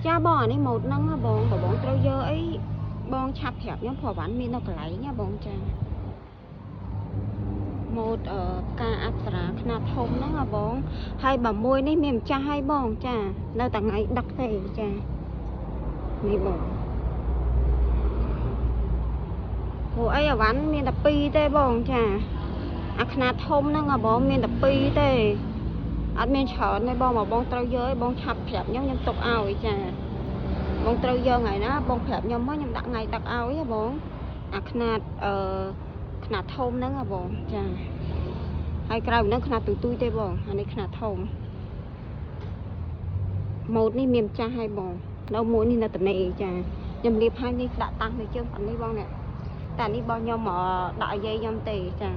ចាបងអានេះម៉ូតហ្នឹងបងបើបងត្រូវយកអីបងឆាប់ប្រាប់ខ្ញុំព្រោះអីវ៉ាន់មាននៅកន្លែងណាបងចាម៉ូតផ្កាអប្សរាខ្នាតធំហ្នឹងហ៎បងហើយបើមួយនេះមានម្ចាស់ហើយបងចានៅតែថ្ងៃដឹកទេចានេះបងព្រោះអីអីវ៉ាន់មានតែ2ទេបងចាអាខ្នាតធំហ្នឹងហ៎បងមានតែ2ទេអត់មានច្រើនទេបងបើបងត្រូវយកឯងបងឆាប់ប្រាប់ខ្ញុំខ្ញុំទុកឲ្យចាបងត្រូវយកថ្ងៃណាបងប្រាប់ខ្ញុំមកខ្ញុំដាក់ថ្ងៃដឹកឲ្យហ៎បងអាខ្នាតខ្នាតធំហ្នឹងហ៎បងចាហើយក្រៅពីហ្នឹងខ្នាតទូទូចទេបងអានេះខ្នាតធំម៉ូតនេះមានម្ចាស់ហើយបងនៅមួយនេះនៅតនេចាខ្ញុំលាបហើយនេះដាក់តាំងនៅជើងប៉ុណ្នេះបងនេះតែនេះបងខ្ញុំដាក់ឲ្យយាយខ្ញុំទេចា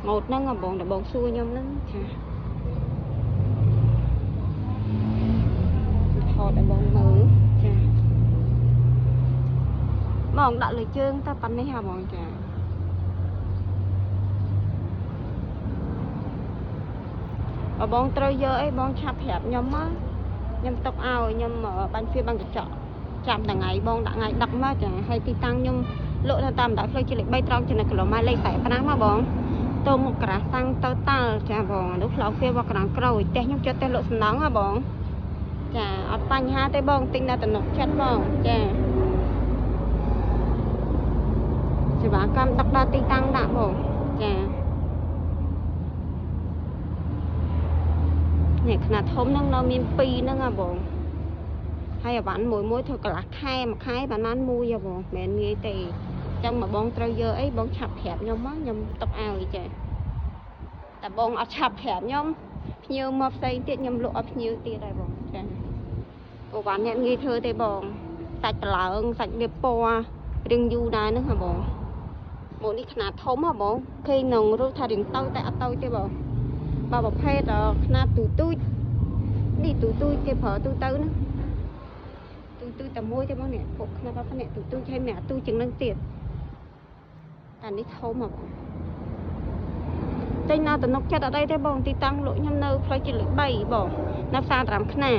ម៉ូតហ្នឹងហ៎បងតែបងសួរខ្ញុំហ្នឹងចាថតឲ្យបងមើលចាបងដាក់លើជើងតែប៉ុណ្នេះហ៎បងចាបើបងត្រូវយកអីបងឆាប់ប្រាប់ខ្ញុំមកខ្ញុំទុកឲ្យខ្ញុំបាញ់ហ្វៀបាញ់កញ្ចក់ចាំតែថ្ងៃបងដាក់ថ្ងៃដឹកមកចាហើយទីតាំងខ្ញុំលក់នៅតាមបណ្ដោយផ្លូវជាតិលេខ3ត្រង់ចំណុចគីឡូម៉ែត្រលេខ45មកបងទៅមុខក្រាស់តាំងទៅតាល់ចាបងនោះផ្លូវហ្វៀវក្រាំងក្រោយផ្ទះខ្ញុំចិត្តផ្ទះលក់សំណងហ៎បងចាអត់បញ្ហាទេបងទិញនៅទំនុកចិត្តបងចាសេវាកម្មដឹកដល់ទីតាំងដាក់បងចានេះខ្នាតធំហ្នឹងនៅមាន2ហ្នឹងហ៎បងហើយអីវ៉ាន់មួយមួយធ្វើកន្លះខែមួយខែបានបានមួយហ៎បងមិនមែនងាយទេអញ្ចឹងមកបងត្រូវយកអីបងឆាប់ប្រាប់ខ្ញុំមកខ្ញុំទុកឲ្យចាតែបងអត់ឆាប់ប្រាប់ខ្ញុំភ្ញៀវមកផ្សេងទៀតខ្ញុំលក់ឲ្យភ្ញៀវទៀតហើយបងចាអីវ៉ាន់អ្នកងាយធ្វើទេបងសាច់ប្រឡើងសាច់លាបពណ៌រៀងយូរដែរហ្នឹងហ៎បងមកនេះខ្នាតធំហ៎បងគេនឹងរូបថារៀងតូចតែអត់តូចទេបងបើប្រភេទខ្នាតទូទូចនេះទូទូចគេប្រើទូទៅណាទូទូចតែមួយទេបងនេះពួកខ្នាតប៉ុណ្ណេះទូទូចហើយមានអាទូចជាងនឹងទៀតតែនេះធំហ៎បងទិញនៅទំនុកចិត្តអត់អីទេបងទីតាំងលក់ខ្ញុំនៅផ្លូវជាតិលេខ3បងនៅផ្សារត្រាំខ្នា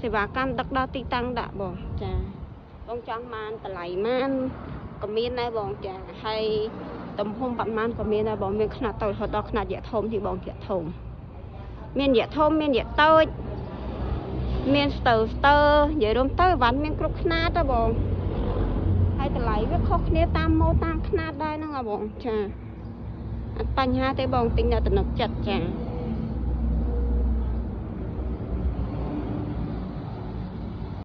សេវាកម្មដឹកដល់ទីតាំងដាក់បងចាបងចង់បានតម្លៃម៉ានក៏មានដែរបងចាហើយទំហំប៉ុន្មានក៏មានដែរបងមានខ្នាតតូចរហូតដល់ខ្នាតយៈធំទីបងយៈធំមានយៈធំមានយៈតូចមានស្ទើស្ទើនិយាយរួមទៅអីវ៉ាន់មានគ្រប់ខ្នាតទេបងហើយតម្លៃវាខុសគ្នាតាមម៉ូតាមខ្នាតដែរហ្នឹងហ៎បងចាអត់បញ្ហាទេបងទិញនៅទំនុកចិត្តចា